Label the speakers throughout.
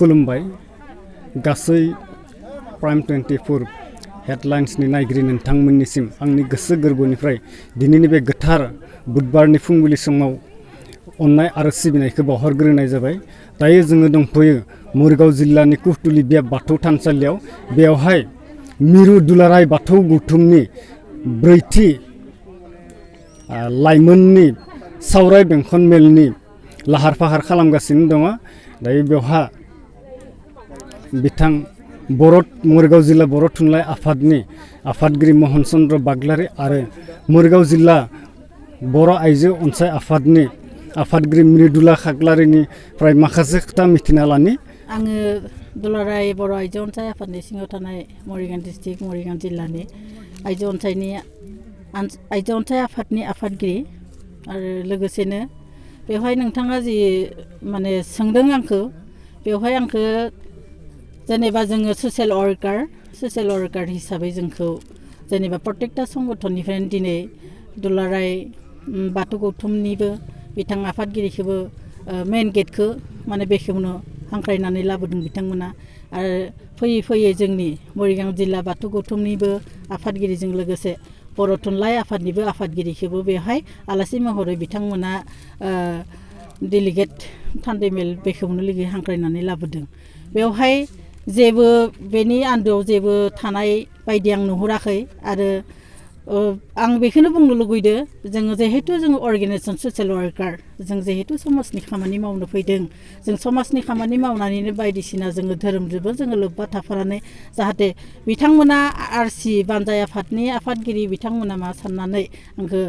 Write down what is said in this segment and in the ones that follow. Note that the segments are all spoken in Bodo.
Speaker 1: खुलुमबाय गासै प्राइम 24 हेडलाइन्सनि नायगिरि नोंथांमोननिसिम आंनि गोसो गोरबोनिफ्राय दिनैनि बे गोथार बुधबारनि फुंबिलि समाव अननाय आरो सिबिनायखौ बावहरग्रोनाय जाबाय। दायो जोङो दंफैयो मरिगाव जिल्लानि कुहटुली बे बाथौ थानसालियाव। बेवहाय मिरु दुलाराय बाथौ गौथुमनि ब्रैथि लाइमोननि सावराय बेंखन मेलनि लाहार फाहार खालामगासिनो दङ। दायो बेवहा बिथां मरिगाव जिल्ला बर' थुनलाइ आफादनि आफादगिरि महन चन्द्र बाग्लारि आरो मरिगाव जिल्ला बर' आइजो अनसाय आफादनि आफादगिरि मृदुला खाख्लारिनिफ्राय माखासे खोथा मिथिना लानि।
Speaker 2: आङो दुलाराय बर' आइजो अनसाय आफादनि सिङाव थानाय मरिगाव डिस्ट्रिक्ट मरिगाव जिल्लानि आइजो अनसाय आफादनि आफादगिरि आरो लोगोसेनो बेवहाय नोंथाङा जि माने सोंदों आंखौ बेवहाय आंखौ जेनेबा जोङो ससियेल वर्कार हिसाबै जोंखौ जेनेबा प्रत्येकटा संगठननिफ्रायनो दिनै दुलाराय बाथौ गौथुमनिबो बिथां आफादगिरिखौबो मेन गेटखौ माने बेखेवनो हांख्रायनानै लाबोदों बिथांमोना। आरो फैयै फैयै जोंनि मरिगाव जिल्ला बाथौ गौथुमनिबो आफादगिरिजों लोगोसे बर' थुनलाइ आफादनिबो आफादगिरिखौबो बेवहाय आलासि महरै बिथांमोना डेलिगेट थान्दै मेल बेखेवनो लोगो हांख्रायनानै लाबोदों। बेवहाय जेबो बेनि आन्दोआव जेबो थानाय बायदि आं नुहुराखै आरो आं बेखौनो बुंनो लुगैदो जोङो जिहेतु जोङो अर्गेनाइजेसन ससियेल वर्कार जों जिहेतु समाजनि खामानि मावनो फैदों जों समाजनि खामानि मावनानैनो बायदिसिना जोङो धोरोमजोंबो जोङो लोब्बा थाफानानै जाहाथे बिथांमोना आरसि बानजाय आफादनि आफादगिरि बिथांमोना मा साननानै आंखौ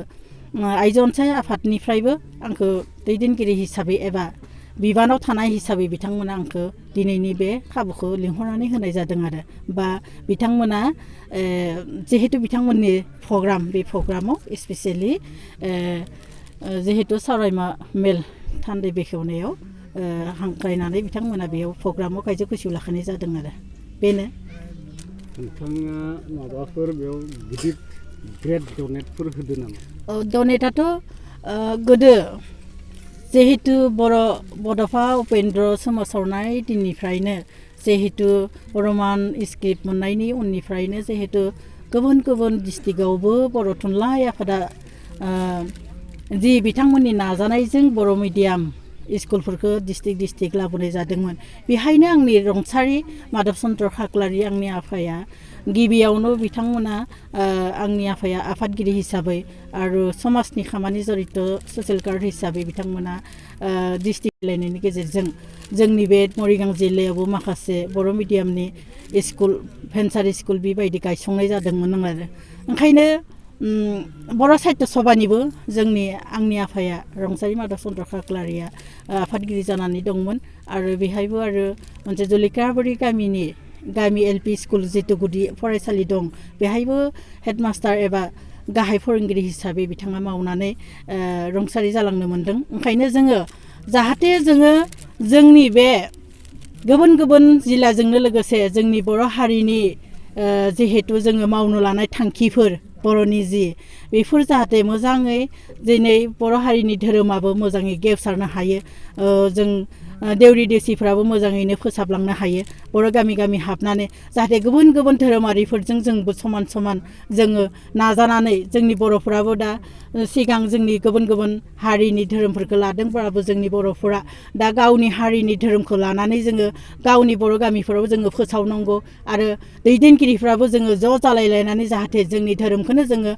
Speaker 2: आइजो अनसाय आफादनिफ्रायबो आंखौ दैदेनगिरि हिसाबै एबा बिबानाव थानाय हिसाबै बिथांमोना आंखौ दिनैनि बे खाबुखौ लिंहरनानै होनाय जादों आरो बा बिथांमोना जिहेतु बिथांमोननि प्रग्राम बे प्रग्रामाव स्पेसियेलि जिहेतु सावरायमा मेल थान्दै बेखेवनायाव हांख्रायनानै बिथांमोना बेयाव प्रग्रामाव गायजो गोसो लाखिनाय जादों आरो बेनो।
Speaker 1: नोंथाङा माबाफोर बेयाव गिदिर ग्रेड डनेटफोर होदो नामा?
Speaker 2: डनेटआथ' गोदो जिहेतु बड'फा उपेन्द्र सोमावसारनाय दिननिफ्रायनो जिहेतु रमान स्क्रिप्ट मोननायनि उननिफ्रायनो जिहेतु गुबुन गुबुन डिस्ट्रिक्टआवबो बर' थुनलाइ आफादा जि बिथांमोननि नाजानायजों बर' मिडियाम स्कुलफोरखौ डिस्ट्रिक्ट लाबोनाय जादोंमोन। बेहायनो आंनि रुंसारि माधब चन्द्र खाख्लारि आंनि आफाया गिबियावनो बिथांमोना आंनि आफाया आफादगिरि हिसाबै आरो समाजनि खामानि जरित ससियेल कार्ड हिसाबै बिथांमोना डिस्ट्रिक्ट गेलेनायनि गेजेरजों जोंनि बे मरिगाव जिल्लायावबो माखासे बर' मिडियामनि स्कुल भेन्सार स्कुल बेबायदि गायसंनाय जादोंमोन आरो ओंखायनो बर' साहित्य सभानिबो आंनि आफाया रुंसारि माधब चन्द्र खाख्लारिया आफादगिरि जानानै दंमोन आरो बेहायबो आरो मोनसे जलिकाबारि गामि एलपि स्कुल जितु गुदि फरायसालि दं बेहायबो हेडमास्टार एबा गाहाय फोरोंगिरि हिसाबै बिथाङा मावनानै रुंसारि जालांनो मोन्दों। ओंखायनो जोङो जाहाथे जोङो जोंनि बे गुबुन गुबुन जिल्लाजोंनो लोगोसे जोंनि बर' हारिनि जिहेतु जोङो मावनो लानाय थांखिफोर बर'नि जि बेफोर जाहाथे मोजाङै दिनै बर' हारिनि धोरोमाबो मोजाङै गेवसारनो हायो जों देउरि देउसिफ्राबो मोजाङैनो फोसाबलांनो हायो बर' गामि गामि हाबनानै जाहाथे गुबुन गुबुन धोरोमारिफोरजों जोंबो समान समान जोङो नाजानानै जोंनि बर'फोराबो दा सिगां जोंनि गुबुन गुबुन हारिनि धोरोमफोरखौ लादोंब्लाबो जोंनि बर'फोरा दा गावनि हारिनि धोरोमखौ लानानै जोङो गावनि बर' गामिफोराव जोङो फोसावनांगौ आरो दैदेनगिरिफ्राबो जोङो ज' जालायलायनानै जाहाथे जोंनि धोरोमखौनो जोङो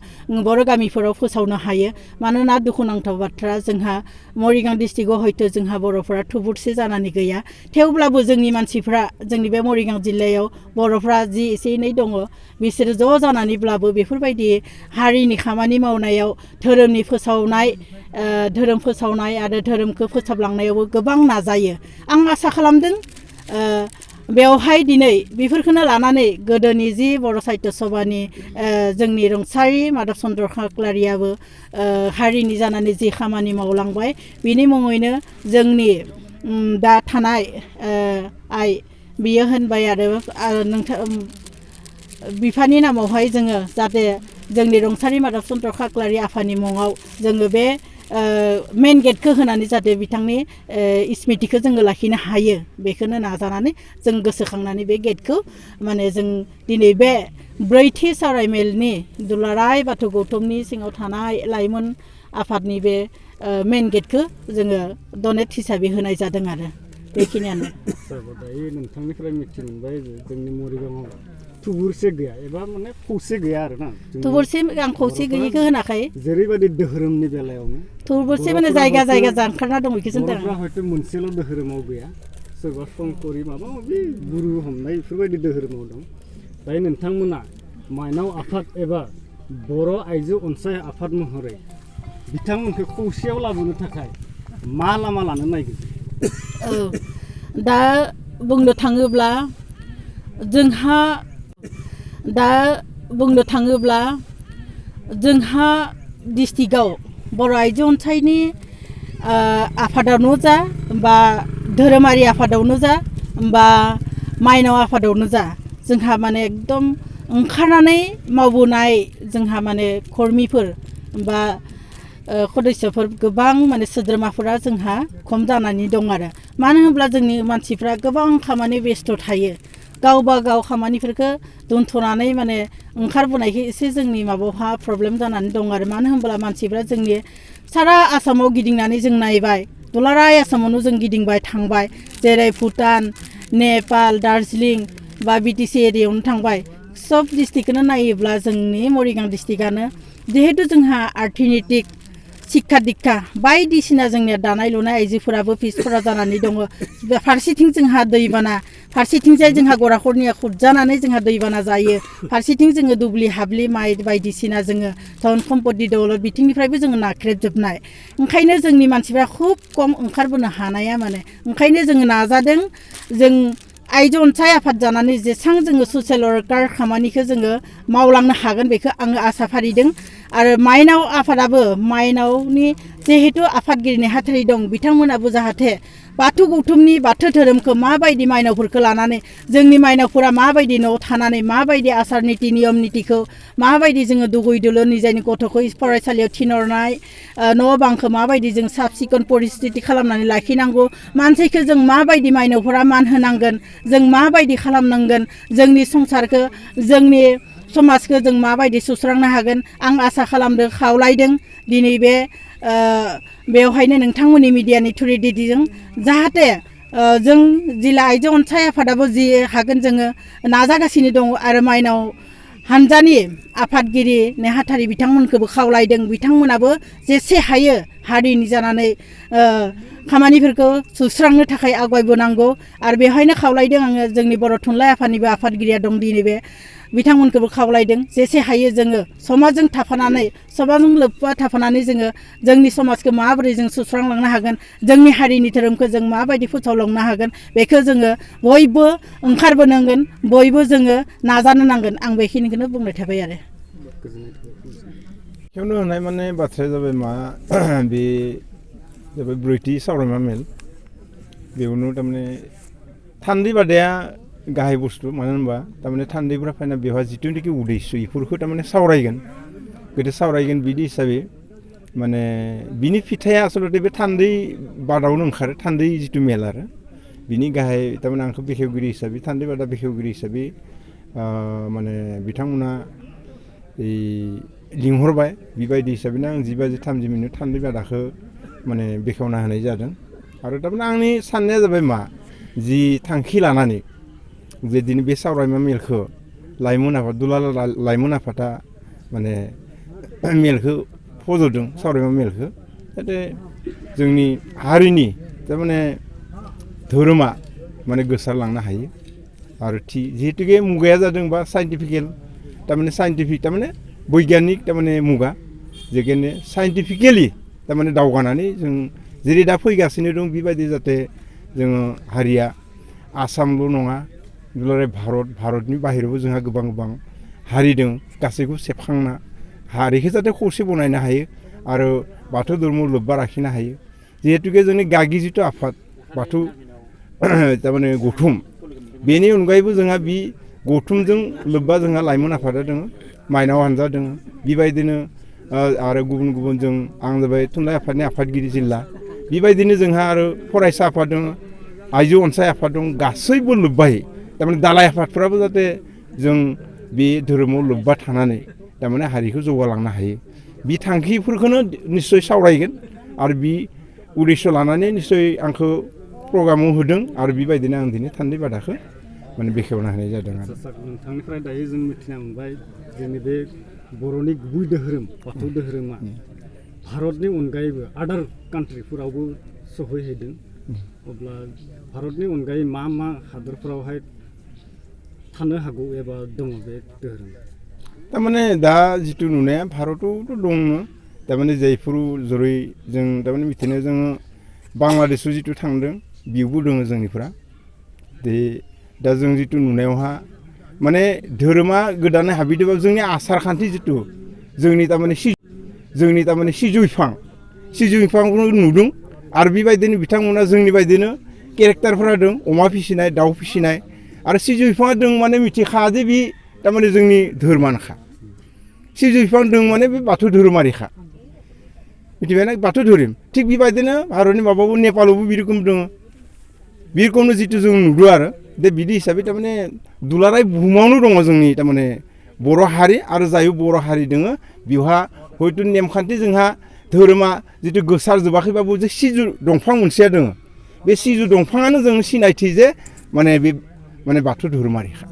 Speaker 2: बर' गामिफोराव फोसावनो हायो। मानोना दुखुनांथाव बाथ्रा जोंहा मरिगाव डिस्ट्रिक्टआव हयथ' जोंहा बर'फोरा थुबुरसे जानानै गैया थेवब्लाबो जोंनि मानसिफ्रा जोंनि बे मरिगाव जिल्लायाव बर'फ्रा जि एसे एनै दङ बिसोरो ज' जानानैब्लाबो बेफोरबायदि हारिनि खामानि मावनायाव धोरोमनि फोसावनाय धोरोम फोसावनाय आरो धोरोमखौ फोसाबलांनायावबो गोबां नाजायो। आं आसा खालामदों बेवहाय दिनै बेफोरखौनो लानानै गोदोनि जि बर' साहित्य सभानि जोंनि रुंसारि माधब चन्द्र खाख्लारियाबो हारिनि जानानै जि खामानि मावलांबाय बिनि मुङैनो जोंनि दा थानाय आइ बियो होनबाय आरो नोंथां बिफानि नामावहाय जोङो जाहाथे जोंनि रुंसारि माधब चन्द्र खाख्लारि आफानि मुङाव जोङो बे मेन गेटखौ होनानै जाहाथे बिथांनि स्मृतिखौ जोङो लाखिनो हायो बेखौनो नाजानानै जों गोसोखांनानै बे गेटखौ माने जों दिनै बे ब्रैथि सावरायमेलनि दुलाराय बाथौ गौथुमनि सिङाव थानाय लाइमोन आफादनि बे मेन गेटखौ जोङो डनेट हिसाबै होनाय जादों आरो बेखिनियानो
Speaker 1: दायो नोंथांनिफ्राय मिथिनो मोनबाय जे जोंनि मरिगांआव थुबुरसे गैया एबा माने खौसे गैया आरोना
Speaker 2: थुबुरसे आं खौसे गैयिखौ होनाखै
Speaker 1: जेरैबायदि धोरोमनि बेलायावनो
Speaker 2: थुबुरसे माने जायगा जायगा जांखारना दं बेखौसो होनदों
Speaker 1: बर'फ्रा हयथ' मोनसेल' धोरोमाव गैया सोरबा संकरि माबा माबि गुरु हमनाय बेफोरबायदि धोरोमाव दं दायो नोंथांमोना माइनाव आफाद एबा बर' आइजो अनसाय आफाद महरै बिथांमोनखौ खौसेयाव लाबोनो थाखाय मा लामा लानो नागिरदों
Speaker 2: दा बुंनो थाङोब्ला जोंहा डिस्ट्रिक्टआव बर' आइजो अनसायनि आफादावनो जा बा धोरोमारि आफादावनो जा बा माइनाव आफादावनो जा जोंहा माने एकदम ओंखारनानै मावबोनाय जोंहा माने कर्मिफोर बा सदस्यफोर गोबां माने सोद्रोमाफोरा जोंहा खम जानानै दं आरो मानो होनब्ला जोंनि मानसिफ्रा गोबां खामानि बेस्थ' थायो गावबा गाव खामानिफोरखौ दोनथ'नानै माने ओंखारबोनायखौ एसे जोंनि माबायावहा प्रब्लेम जानानै दं आरो मानो होनब्ला मानसिफ्रा जोंनि सारा आसामाव गिदिंनानै जों नायबाय दुलाराय आसामावनो जों गिदिंबाय थांबाय जेरै भुटान नेपाल दार्जिलिं बा बिटिसि एरियायावनो थांबाय सब डिस्ट्रिक्टखौनो नायोब्ला जोंनि मरिगां डिस्ट्रिक्टआनो जिहेतु जोंहा आर्थिनिटिक शिक्षा दीक्षा बायदिसिना जोंनिया दानाय लुनाय आइजोफोराबो पिसफोरा जानानै दङ फारसेथिं जोंहा दैबाना फारसेथिंजाय जोंहा गराखरनिया खुरजानानै जोंहा दैबाना जायो फारसेथिं जोङो दुब्लि हाब्लि माइ बायदिसिना जोङो धन सम्पति दौलत बिथिंनिफ्रायबो जोङो नाख्रेबजोबनाय ओंखायनो जोंनि मानसिफ्रा खुब खम ओंखारबोनो हानाया माने ओंखायनो जोङो नाजादों जों आइजो अनसाय आफाद जानानै जेसां जोङो ससियेल वर्कार खामानिखौ जोङो मावलांनो हागोन बेखौ आङो आसा फारिदों आरो माइनाव आफादाबो माइनावनि जिहेतु आफादगिरि नेहाथारि दं बिथांमोनाबो जाहाथे बाथौ गौथुमनि बाथौ धोरोमखौ माबायदि माइनावफोरखौ लानानै जोंनि माइनावफोरा माबायदि न'आव थानानै माबायदि आसार निति नियम नितिखौ माबायदि जोङो दुगै दुलो निजानि गथ'खौ फरायसालियाव थिनहरनाय न' बांखौ माबायदि जों साब सिखोन परिस्थिति खालामनानै लाखिनांगौ मानसिखौ जों माबायदि माइनावफोरा मान होनांगोन जों माबायदि खालामनांगोन जोंनि संसारखौ जोंनि समाजखौ जों माबायदि सुस्रांनो हागोन आं आसा खालामदों खावलायदों दिनै बेवहायनो नोंथांमोननि मिडियानि थ्रुयै जाहाथे जों जिल्ला आइजो अनसाय आफादाबो जि हागोन जोङो नाजागासिनो दङ आरो माइनाव हानजानि आफादगिरि नेहाथारि बिथांमोनखौबो खावलायदों बिथांमोनाबो जेसे हायो हारिनि जानानै खामानिफोरखौ सुस्रांनो थाखाय आवगायबोनांगौ आरो बेवहायनो खावलायदों आङो जोंनि बर' थुनलाइ आफादनिबो आफादगिरिया दं दिनै बे बिथांमोनखौबो खावलायदों जेसे हायो जोङो समाजजों थाफानानै समाजजों लोब्बा थाफानानै जोङो जोंनि समाजखौ माबोरै जों सुस्रांलांनो हागोन जोंनि हारिनि धोरोमखौ जों माबायदि फोसावलांनो हागोन बेखौ जोङो बयबो ओंखारबोनांगोन बयबो जोङो नाजानो नांगोन आं बेखिनिखौनो बुंनाय थाबाय आरो
Speaker 3: बेयावनो होनाय माने बाथ्राया जाबाय मा बे जाबाय ब्रैथि सावरायमा मेल बेयावनो थारमाने थान्दै बादाया गाहाय बुस्थु मानो होनबा थारमाने थान्दैफ्रा फैना बेवहाय जिथुनाखि उद्देश्य बेफोरखौ थारमाने सावरायगोन गोदो सावरायगोन बिदि हिसाबै माने बिनि फिथाइया आसलते बे थान्दै बादावनो ओंखारो थान्दै जिथु मेल आरो बिनि गाहाय थारमाने आंखौ बेखेवगिरि हिसाबै थान्दै बादा बेखेवगिरि हिसाबै माने बिथांमोना लिंहरबाय बेबायदि हिसाबैनो आं 10:30 थान्दै बादाखौ माने बेखेवना होनाय जादों आरो थारमाने आंनि साननाया जाबाय मा जि थांखि लानानै जे दिनै बे सावरायमा मेलखौ लाइमोन आफाद दुलाराय लाइमोन आफादा माने मेलखौ फज'दों सावरायमा मेलखौ जाहाथे जोंनि हारिनि थारमाने धोरोमा माने गोसारलांनो हायो आरो जिहेतुके मुगाया जादों बा साइन्टिफिकेल साइन्टिफिक तारमाने बैग्यानिक तारमाने मुगा जेखायनो साइन्टिफिकेलि तारमाने दावगानानै जों जेरै दा फैगासिनो दं बेबायदि जाहाथे जोङो हारिया आसामल' नङा दुलाराय भारतनि बाहेरायावबो जोंहा गोबां गोबां हारि दं गासैखौबो सेबखांना हारिखौ जाहाथे खौसे बनायनो हायो आरो बाथौ धर्म लोब्बा लाखिनो हायो जिहेतुके जोंनि गागि जिथु आफाद बाथौ तारमाने गौथुम बेनि अनगायैबो जोंहा बे गौथुमजों लोब्बा जोंहा लाइमोन आफादा दङ माइनाव हानजा दङ बेबायदिनो आरो गुबुन गुबुन जों आं जाबाय थुनलाइ आफादनि आफादगिरि जिल्ला बेबायदिनो जोंहा आरो फरायसा आफाद दङ आइजो अनसाय आफाद दं गासैबो लोब्बायै थारमाने दालाय आफादफ्राबो जाहाथे जों बे धोरोमाव लोब्बा थानानै थारमाने हारिखौ जौगालांनो हायो बे थांखिफोरखौनो निस्सय सावरायगोन आरो बे उद्देश्य लानानै निस्सय आंखौ प्रग्रामाव होदों आरो बेबायदिनो आं दिनै थान्दै बादाखौ माने बेखेवना होनाय जादों आरो
Speaker 1: नोंथांनिफ्राय दायो जों मिथिना मोनबाय जोंनि बे बर'नि गुबै धोरोम बाथौ धोरोमा भारतनि अनगायैबो आदार कान्ट्रिफोरावबो सहैहैदों अब्ला भारतनि अनगायै मा मा हादरफोरावहाय थानो हागौ एबा दङ बे धोरोम
Speaker 3: थारमाने दा जिथु नुनाया भारतआवथ' दङ थारमाने जायफोर जेरै जों थारमाने मिथिनो जोङो बांलादेशआव जिथु थांदों बेयावबो दङ जोंनिफ्रा दा जों जिथु नुनायावहा माने धोरोमा गोदानै हाबैदोंबा जोंनि आसार खान्थि जिथु जोंनि थारमाने सिजौ बिफांखौ नुदों आरो बेबायदिनो बिथांमोना जोंनि बायदिनो केरेक्टारफोरा दं अमा फिसिनाय दाउ फिसिनाय आरो सिजौ बिफाङा दं माने मिथिखादे बे थारमाने जोंनि धोरोमानोखा सिजौ बिफां दं माने बे बाथौ धोरोमारिखा मिथिबायना बाथौ धोरोम थिग बेबायदिनो भारतनि माबाबो नेपालावबो बे रोखोम दङ बे रोखोमनो जिथु जों नुदों आरो दा बिदि हिसाबै थारमाने दुलाराय बुहुमावनो दङ जोंनि थारमाने बर' हारि आरो जाय बर' हारि दङ बेवहा हयथ' नेमखान्थि जोंहा धोरोमा जिथु गोसारजोबाखैबाबो जे सिजौ दंफां मोनसेया दङ बे सिजौ दंफाङानो जों सिनायथि जे माने बे माने बाथौ धोरोमारिखा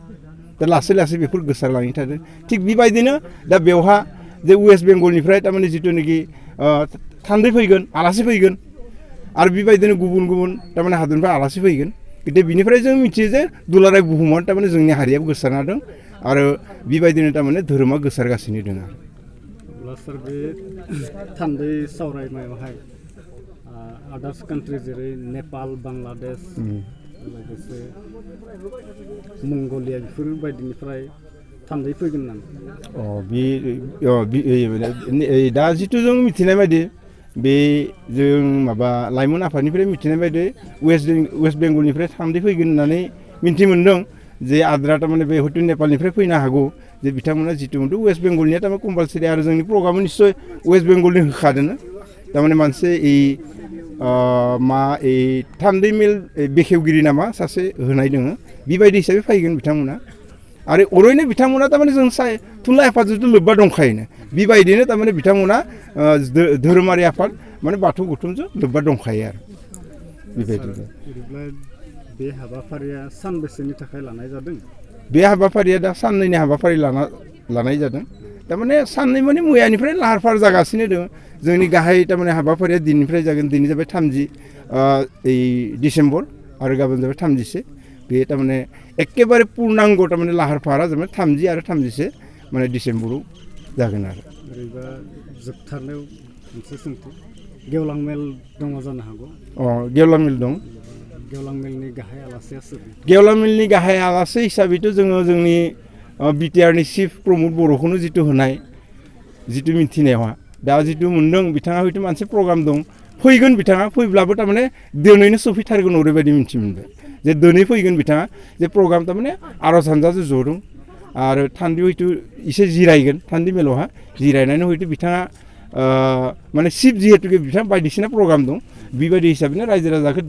Speaker 3: दा लासै लासै बेफोर गोसारलांबाय थादों थिग बेबायदिनो दा बेवहा जे वेस्ट बेंगलनिफ्राय थारमाने जिथुनाखि थान्दै फैगोन आलासि फैगोन आरो बेबायदिनो गुबुन गुबुन थारमाने हादरनिफ्राय आलासि फैगोन दा बिनिफ्राय जों मिथियो जे दुलाराय बुहुमाव थारमाने जोंनि हारियाबो गोसारना दं आरो बेबायदिनो थारमाने धोरोमा गोसारगासिनो दङ
Speaker 1: अब्ला सार बे थान्दै सावरायनायावहाय आदार्स कान्ट्रि जेरै नेपाल बांलादेश लोगोसे मंगलिया बेफोरबायदिनिफ्राय थान्दै फैगोन नामा
Speaker 3: दा जिथु जों मिथिनाय बायदि बे जों माबा लाइमोन आफादनिफ्राय मिथिनाय बायदि वेस्ट बेंगलनिफ्राय थान्दै फैगोन होननानै मिथि मोन्दों जे आद्रा थारमाने बे हयथ' नेपालनिफ्राय फैनो हागौ जे बिथांमोना जिथु मोनदों वेस्ट बेंगलनिया थारमाने कम्पालसारि आरो जोंनि प्रग्रामाव निस्सय वेस्ट बेंगलनि होखादों थारमाने मोनसे थान्दै मेल बेखेवगिरि नामा सासे होनाय दङ बेबायदि हिसाबै फैगोन बिथांमोना आरो ओरैनो बिथांमोना थारमाने जों थुनलाइ आफादजों लोब्बा दंखायोनो बेबायदिनो थारमाने बिथांमोना धोरोमारि आफाद माने बाथौ गौथुमजों लोब्बा दंखायो आरो बेबायदिनो
Speaker 1: बे हाबाफारिया सानबेसेनि थाखाय लानाय जादों
Speaker 3: बे हाबाफारिया दा साननैनि हाबाफारि लानाय जादों थारमाने साननै माने मैयानिफ्राय लाहार फाहार जागासिनो दङ जोंनि गाहाय थारमाने हाबाफारिया दिनैनिफ्राय जागोन दिनै जाबाय 30 डिसेम्बर आरो गाबोन जाबाय 31 बे थारमाने एखेबारे पुर्णांग थारमाने लाहार फाहारा जाबाय 30 आरो 31 माने डिसेम्बराव जागोन आरो
Speaker 1: ओरैबा जोबथारनायाव मोनसे सोंथि गेवलां मेल दङ जानो हागौ
Speaker 3: गेवलां मेल दं
Speaker 1: गेवलां मेलनि गाहाय आलासिया सोर
Speaker 3: गेवलां मेलनि गाहाय आलासि हिसाबैथ' जोङो जोंनि बिटिआरनि चिफ प्रमद बर'खौनो जिथु होनाय जिथु मिथिनायावहा दा जिथु मोन्दों बिथाङा हयथ' मोनसे प्रग्राम दं फैगोन बिथाङा फैब्लाबो थारमाने दिनैनो सफैथारगोन ओरैबायदि मिथि मोनबाय जे दिनै फैगोन बिथाङा जे प्रग्राम थारमाने आर'ज हानजाजों जदों आरो थान्दै हयथ' एसे जिरायगोन थान्दै मेलावहा जिरायनानै हयथ' बिथाङा माने चिफ जिहेतु बिथाङा बायदिसिना प्रग्राम दं बेबायदि हिसाबैनो रायजो राजाखौ